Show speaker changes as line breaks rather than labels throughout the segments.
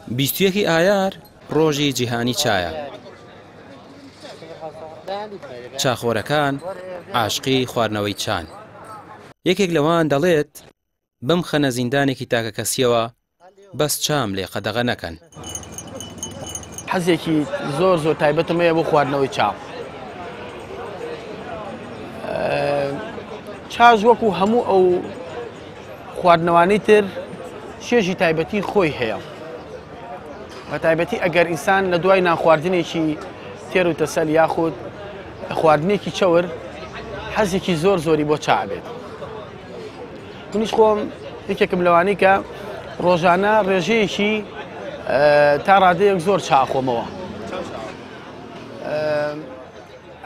21 ی ئایار ڕۆژی جیهانی چایە. چاخۆرەکان عاشقی خواردنەوەی چان. یەکێک لەوان دەڵێت بمخەنە زیندانێکی تاکەکەسییەوە بەس چام لێ قەدەغە نەکەن.
حەزێکی زۆر زۆر تایبەتم هەیە بۆ خواردنەوەی چا. چاش وەکو هەموو ئەو خواردنەوانەی تر چێژی تایبەتی خۆی هەیە. بە تایبەتی ئەگەر ئینسان لە دوای نانخواردنێکی تێر و تەسەل یاخود خواردنێکی چەور حەزێکی زۆر زۆری بۆ چا بێت. منیش خۆم یەکێکم لەوانەی کە ڕۆژانە ڕێژەیەکی تا ڕادەیەک زۆر چا خۆمەوە.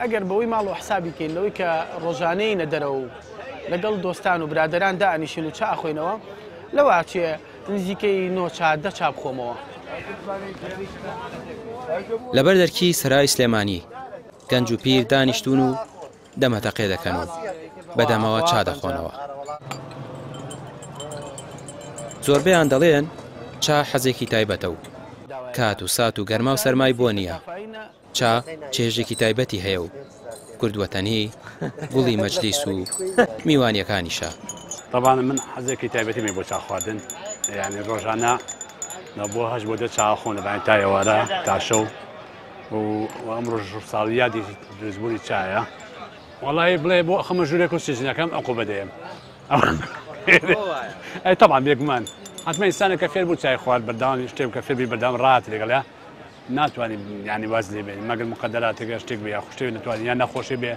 ئەگەر بەوەی ماڵ و حسابی کەین لەوەی کە ڕۆژانەی نەدەرەوە و لەگەڵ دۆستان و برادران دانیشین و چا ئەخۆینەوە لەوە ئەچێ نزیکەی نۆ چا دە چا بخۆمەوە.
لەبەر دەرکی سەرای سلێمانی گەنج و پیر دانیشتوون و دەمەتەقێ دەکەن و بەدەمەوە چا دەخۆنەوە. زۆربەیان دەڵێن چا حەزێکی تایبەتە و کات و سات و گەرما و سەرمای بۆ نییە. چا چێژێکی تایبەتی هەیە و کوردوەتەنی گوڵی مەجلیس و میوانیەکانیشە.
تەبان من حەزێکی تایبەتیم هەیە بۆ چا خواردن یعنی ڕۆژانە بۆ هەش بۆ دە چا خۆم لە بەیانی تا ئێوارە تا شەو و ئەمڕۆش ساڵی یادی دروستبوونی چایە وەڵی بڵێ بۆ خەمە ژوورێک و سیزنەکەم عقوبە دەیەم ئەی طبعا بێگومان حتمما ئینسانە کە فێر بوو چای خوارد بەردەوام شتێک کە فێربی بەردەوام ڕات لەگەڵە ناتوانانی ینی واز لێ بێنی مەگەر مقدراتێک شتێک بێ یاخود شتێک نتوانانی یان نەخۆشی بێ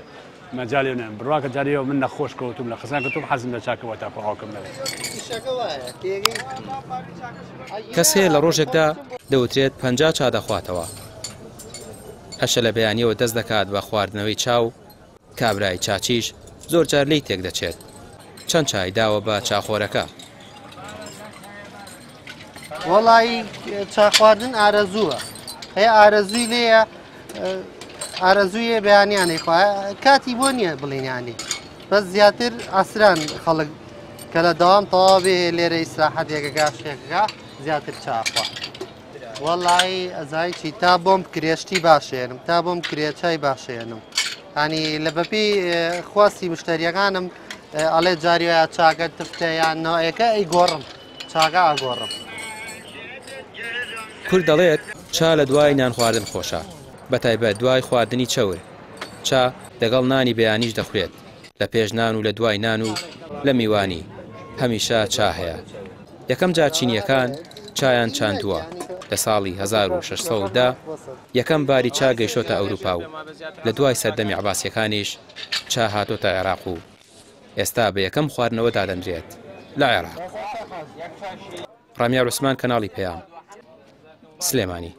مەجالی نێم بڕواکە جاریەوە من نەخۆش کەوتم لە خزان کەوتم حەزم لە چاکەوە تاکو ئاوکەم نەبێت.
کەس هەیە لە ڕۆژێکدا دەوترێت 50 چا دەخواتەوە. هەشە لە بەیانیەوە دەست دەکات بە خواردنەوەی چا و کابرای چاچیش زۆر جار لێی تێک دەچێت چەند چای داوە بە چاخۆرەکە.
وەڵایی چا خواردن ئارەزووە هەیە ئارەزووی لێیە ئارەزوویە بەیانیانەی خوا کاتی بۆ نییە بڵینیانی بەس زیاتر ئاسران خەڵک کە لە دەوام تەواو بێ لێرە ئیسراحەتێکەکە شتێکەکە زیاتر چاخوا وەڵایی ئەزای چی تا بۆم بکرێ شتی باشێنم تا بۆم کرێ چای باشێنم ینی لە بەپی خواستی مشتریەکانم ئەڵێ جاری وایە چاکە تفتە یان نەوەیەکە ئەی گۆڕم چاکە ئاگۆڕم.
کورد دەڵێت چا لە دوای نان خواردن خۆشە، بەتایبەت دوای خواردنی چەور. چا لەگەڵ نانی بەیانیش دەخورێت، لە پێش نان و لە دوای نان و لە میوانی هەمیشە چا هەیە. یەکەم جار چینییەکان چایان چاندووە، لە ساڵی 1610 یەکەم باری چا گەیشتۆتە ئەوروپا و لە دوای سەردەمی عەباسییەکانیش چا هاتۆتە عێراق و ئێستا بە یەکەم خواردنەوە دادەنرێت لە عێراق. ڕامیار عوسمان کەناڵی پەیام، سلێمانی.